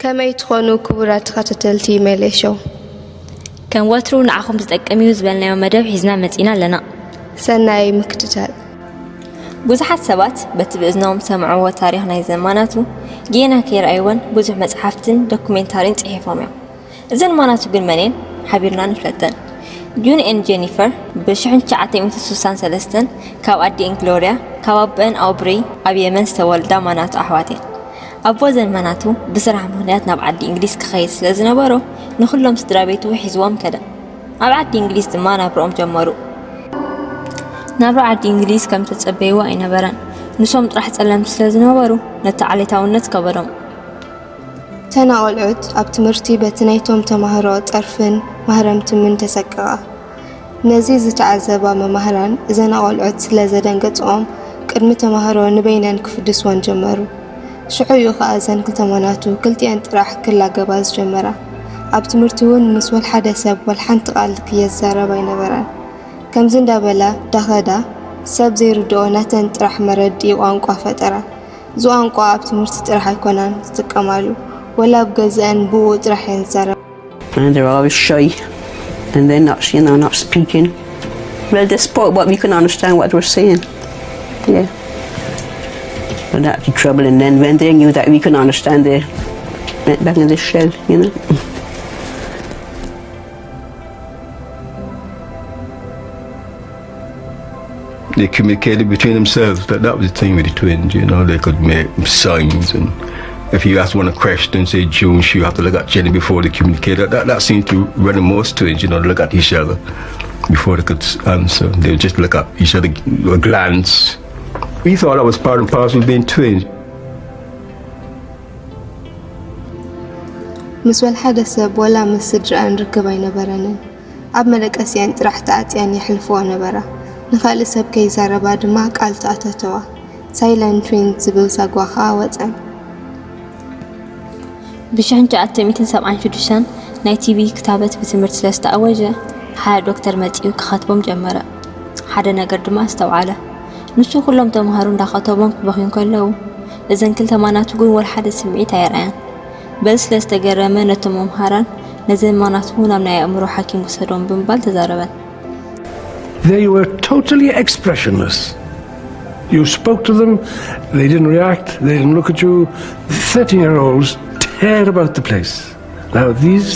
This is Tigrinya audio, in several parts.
ከመይ ትኾኑ ክቡራት ተኸታተልቲ ሜሌ ሾው? ከም ወትሩ ንዓኹም ዝጠቅም እዩ ዝበልናዮ መደብ ሒዝና መጺና ኣለና። ሰናይ ምክትታል። ብዙሓት ሰባት በቲ ብእዝኖም ሰምዕዎ ታሪኽ ናይ ዘማናቱ ጌና ከይረኣይወን ብዙሕ መጽሓፍትን ዶኩሜንታሪን ጽሒፎም እዮም። እዘን ማናቱ ግን መን እየን? ሓቢርና ንፍለጠን። ጁን ኤን ጄኒፈር ብ ሽሕን ትሽዓተ ሚእትን ስሳን ሰለስተን ካብ ኣዲኤን ግሎርያ ካብ ኣቦኤን ኣውብሪ ኣብ የመን ዝተወልዳ ማናቱ ኣሕዋት እየን። ኣቦ ዘን ማናቱ ብስራሕ ምኽንያት ናብ ዓዲ እንግሊዝ ክኸይድ ስለ ዝነበሮ ንኹሎም ስድራ ቤቱ ሒዝዎም ከደ። ኣብ ዓዲ እንግሊዝ ድማ ናብርኦም ጀመሩ። ናብራ ዓዲ እንግሊዝ ከም ተጸበይዎ ኣይነበረን። ንሶም ጥራሕ ጸለምቲ ስለ ዝነበሩ ነቲ ዓሌታውነት ከበዶም። ተና ቆልዑት ኣብ ትምህርቲ በቲ ናይቶም ተማህሮ ጸርፍን ማህረምትምን ተሰቀቓ። ነዚ ዝተዓዘባ መማህራን እዘን ኣቆልዑት ስለ ዘደንገጽኦም ቅድሚ ተማህሮ ንበይነን ክፍድስወን ጀመሩ። ሽዑ እዩ ከኣ እዘን ክልተ ማናቱ ክልቲኤን ጥራሕ ክላገባ ዝጀመራ። ኣብ ትምህርቲ እውን ምስ ወልሓደ ሰብ ወልሓንቲ ቃል ክየዛረባ ኣይነበራን። ከምዚ እንዳበላ ዳኸዳ ሰብ ዘይርድኦ ናተን ጥራሕ መረድኢ ቋንቋ ፈጠራ። እዚ ቋንቋ ኣብ ትምህርቲ ጥራሕ ኣይኮናን ዝጥቀማሉ፣ ወላ ኣብ ገዝአን ብኡ ጥራሕ እየን ዝዛረባ። And they're always shy. And they're not, you know, not speaking. Well, they spoke, but we couldn't understand what they were saying. Yeah. So that's the trouble. And then when they knew that we couldn't understand, they went back in the shell, you know. They communicated between themselves. That, that was the thing with the twins, you know, they could make signs. And if you ask one a question, say June, you have to look at Jenny before they communicate. That, that, that seems to run in most twins, you know, look at each other before they could answer. They would just look at each other, a glance. We thought that was part and parcel of being twins. ምስ ወልሓደ ሰብ ወላ ምስ ስድራኣን ርክብ ኣይነበረንን። ኣብ መደቀሲኣን ጥራሕ ተዓጽያን የሕልፍኦ ነበራ። ንኻልእ ሰብ ከይዛረባ ድማ ቃል ተኣታተዋ። ሳይለንት ትዊንስ ዝብል ዛጓ ኸኣ ወጸን። ብ ሽሕን ትሽዓተ ሚእትን ሰብዓን ሽዱሽተን ናይ ቲቢ ክታበት ብትምህርቲ ስለ ዝተኣወጀ ሓደ ዶክተር መጺኡ ክኸትቦም ጀመረ። ሓደ ነገር ድማ ኣስተውዓለ። ንሱ ኩሎም ተምሃሮ እንዳኸተቦም ክበኽዩ እንከለዉ እዘን ክልተ ማናቱ ግን ወላ ሓደ ስምዒት ኣየርኣያን። በዚ ስለ ዝተገረመ ነቶም መምሃራን ነዘን ማናቱ ናብ ናይ ኣእምሮ ሓኪም ውሰዶም ብምባል ተዛረበን። They were totally expressionless. You spoke to them, they didn't react, they didn't look at you. Thirteen year olds tear about the place. Now, these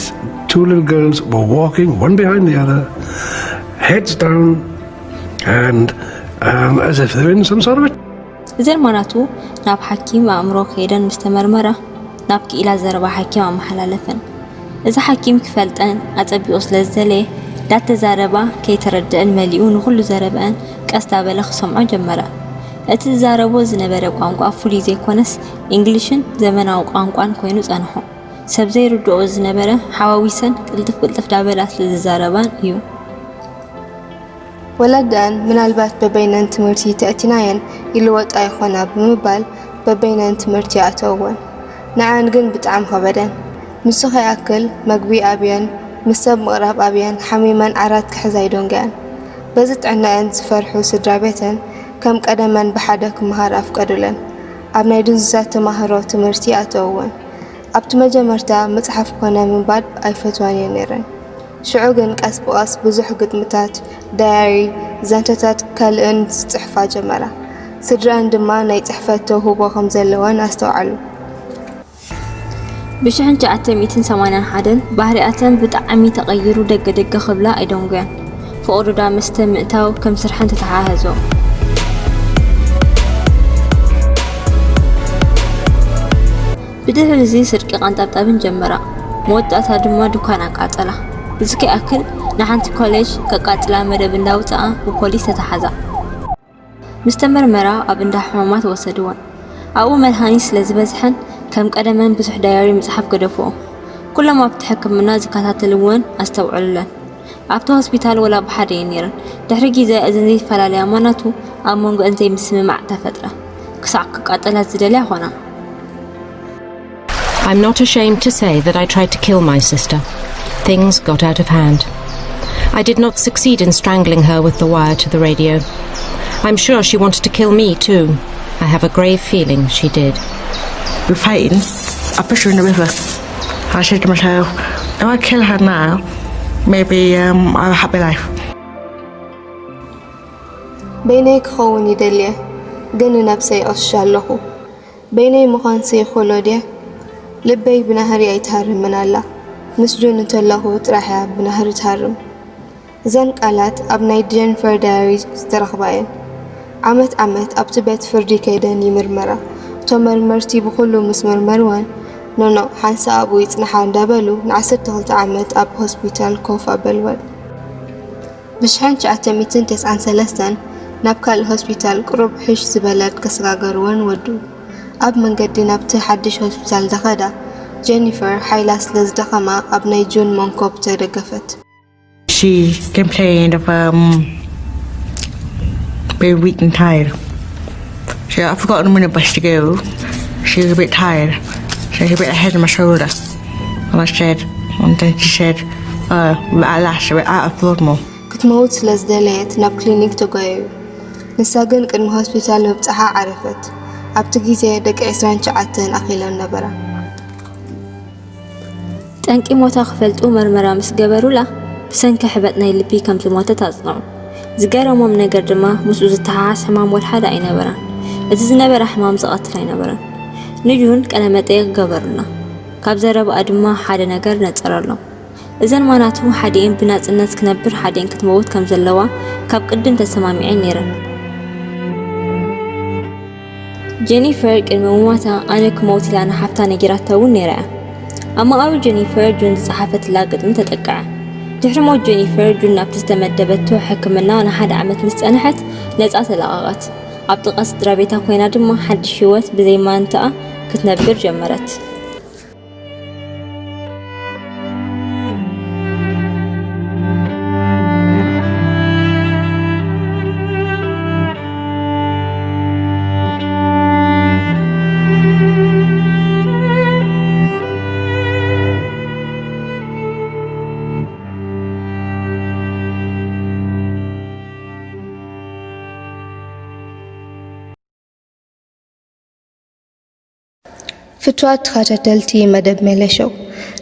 two little girls were walking one behind the other, heads down, and um, as if they were in some sort of a እዘን ማናቱ ናብ ሓኪም ኣእምሮ ከይደን ምስ ተመርመራ ናብ ክኢላ ዘረባ ሓኪም ኣመሓላለፈን። እዚ ሓኪም ክፈልጠን ኣጸቢቑ ስለ ዝደለየ ዳተዛረባ ከይተረደአን መሊኡ ንኹሉ ዘረበአን ቀስ ዳበለ ክሰምዖ ጀመረ። እቲ ዝዛረቦ ዝነበረ ቋንቋ ፍሉይ ዘይኮነስ እንግሊሽን ዘመናዊ ቋንቋን ኮይኑ ጸንሖ። ሰብ ዘይርድኦ ዝነበረ ሓዋዊሰን ቅልጥፍ ቅልጥፍ ዳበላ ስለ ዝዛረባን እዩ። ወለደን ምናልባት በበይነን ትምህርቲ ተእቲናየን ይልወጣ ይኾና ብምባል በበይነን ትምህርቲ ኣእተውወን። ንዐን ግን ብጣዕሚ ኸበደን። ንሱ ከይኣክል መግቢ ኣብየን፣ ምስ ሰብ ምቕራብ ኣብየን፣ ሓሚመን ዓራት ክሕዛ ኣይደንጎያን። በዚ ጥዕናኣን ዝፈርሑ ስድራ ቤተን ከም ቀደመን ብሓደ ክመሃራ ኣፍቀዱለን። ኣብ ናይ ድንዙዛት ተማህሮ ትምህርቲ ኣእተውወን። ኣብቲ መጀመርታ ምጽሓፍ ኮነ ምንባብ ኣይፈትዋን እየን ነይረን። ሽዑ ግን ቀስ ብቐስ ብዙሕ ግጥምታት፣ ዳያሪ፣ ዘንተታት ካልእን ዝጽሕፋ ጀመራ። ስድረአን ድማ ናይ ጽሕፈት ተውህቦ ከም ዘለወን ኣስተውዓሉ። ብ ሽሕን ትሽዓተ ሚእትን ሰማንያን ሓደን ባህሪኣተን ብጣዕሚ ተቐይሩ ደገ ደገ ክብላ ኣይደንጎያን። ፍቕሪ ዳ መስተ ምእታው ከም ስርሐን ተተሓሓዞ። ብድሕሪ እዚ ስርቂ ቃንጣብጣብን ጀመራ። መወዳእታ ድማ ድኳን ኣቃጸላ። እዚ ከይኣክል ንሓንቲ ኮሌጅ ከቃጽላ መደብ እንዳውጽኣ ብፖሊስ ተተሓዛ። ምስ ተመርመራ ኣብ እንዳ ሕማማት ወሰድወን። ኣብኡ መድሃኒት ስለ ዝበዝሐን ከም ቀደመን ብዙሕ ዳያሪ ምጽሓፍ ገደፍኦ። ኩሎም ኣብቲ ሕክምና ዝከታተልወን ኣስተውዕሉለን። ኣብቲ ሆስፒታል ወላ ብሓደ እየን ነይረን። ድሕሪ ግዜ እዘን ዘይፈላለያ ማናቱ ኣብ መንጎአን ዘይምስምማዕ ተፈጥረ። ክሳዕ ክቃጠላ ዝደልያ ኾና። I'm not ashamed to say that I tried to kill my sister. Things got out of hand. I did not succeed in strangling her with the wire to the radio. I'm sure she wanted to kill me too. I have a grave feeling she did. We're fighting. I pushed her in the river. I said to myself, if I kill her now, maybe um, I'll have a happy life. በይነይ ክኸውን ይደልየ፣ ግን ንነብሰይ እቕሽሽ ኣለኹ። በይነይ ምዃንሲ ይኽእሎ ድየ? ልበይ ብናህሪ ኣይትሃርምን ኣላ። ምስ ጁን እንተለኹ ጥራሕ እያ ብናህሪ ትሃርም። እዘን ቃላት ኣብ ናይ ጀኒፈር ዳያሪ ዝተረኽባ እየን። ዓመት ዓመት ኣብቲ ቤት ፍርዲ ከይደን ይምርመራ። እቶም መርመርቲ ብኹሉ ምስ መርመርወን፣ ኖኖ፣ ሓንሳእ ኣብኡ ይጽንሓ እንዳበሉ ንዓሰርተ ክልተ ዓመት ኣብ ሆስፒታል ኮፍ ኣበልወን። ብሽሕን ትሽዓተ ሚእትን ተስዓን ሰለስተን ናብ ካልእ ሆስፒታል ቅሩብ ሕሽ ዝበለ ከሰጋገርወን ወዱ። ኣብ መንገዲ ናብቲ ሓድሽ ሆስፒታል ዝኸዳ፣ ጀኒፈር ሓይላ ስለ ዝደኸማ ኣብ ናይ ጁን መንኮብ ተደገፈት። She complained of um, being weak and tired. She, I forgot the minute bus to go. She was a bit tired. She was a bit ahead of my shoulder. And I said, and then she said, uh, we're at last, we're out of Broadmoor. ክትመውት ስለ ዝደለየት ናብ ክሊኒክ ተጓየዩ። ንሳ ግን ቅድሚ ሆስፒታል ምብጻሓ ዓረፈት። ኣብቲ ግዜ ደቂ ዕስራን ትሽዓተን ኣኺለን ነበራ። ጠንቂ ሞታ ክፈልጡ መርመራ ምስ ገበሩላ፣ ብሰንኪ ሕበጥ ናይ ልቢ ከም ዝሞተት ኣጽንዑ። ዝገረሞም ነገር ድማ፣ ምስኡ ዝተሓሓዝ ሕማም ወላ ሓደ ኣይነበራን። እቲ ዝነበራ ሕማም ዝቐትል ኣይነበረን። ንጁን ቀለ መጠየቕ ገበሩልና። ካብ ዘረባኣ ድማ ሓደ ነገር ነጸረሎም። እዘን ማናቱ ሓዲኤን ብናጽነት ክነብር ሓዲኤን ክትመውት ከም ዘለዋ ካብ ቅድም ተሰማሚዐን ነይረን። ጀኒፈር ቅድሚ ምሟታ ኣነ ክመውት ኢላ ንሓፍታ ነጊራታ እውን ነይራ እያ። ኣብ መቓብር ጀኒፈር ጁን ዝጸሓፈትላ ግጥሚ ተጠቅዐ። ድሕሪ ሞት ጀኒፈር፣ ጁን ናብቲ ዝተመደበቶ ሕክምና ንሓደ ዓመት ምስ ጸንሐት ነጻ ተለቐቐት። ኣብ ጥቓ ስድራ ቤታ ኮይና ድማ ሓድሽ ህይወት ብዘይ ማንታኣ ክትነብር ጀመረት። ፍትዋት ተኸታተልቲ መደብ ሜለሾው፣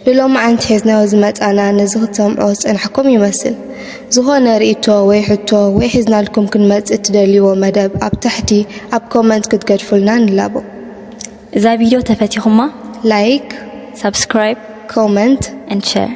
ንሎማዓንቲ ሒዝናዮ ዝመጻና ነዚ ክትሰምዖ ዝጸናሕኩም ይመስል። ዝኾነ ርእይቶ ወይ ሕቶ ወይ ሒዝናልኩም ክንመጽእ እትደልይዎ መደብ ኣብ ታሕቲ ኣብ ኮመንት ክትገድፉልና ንላቦ። እዛ ቪድዮ ተፈቲኹማ ላይክ፣ ሳብስክራይብ ኮመንት and share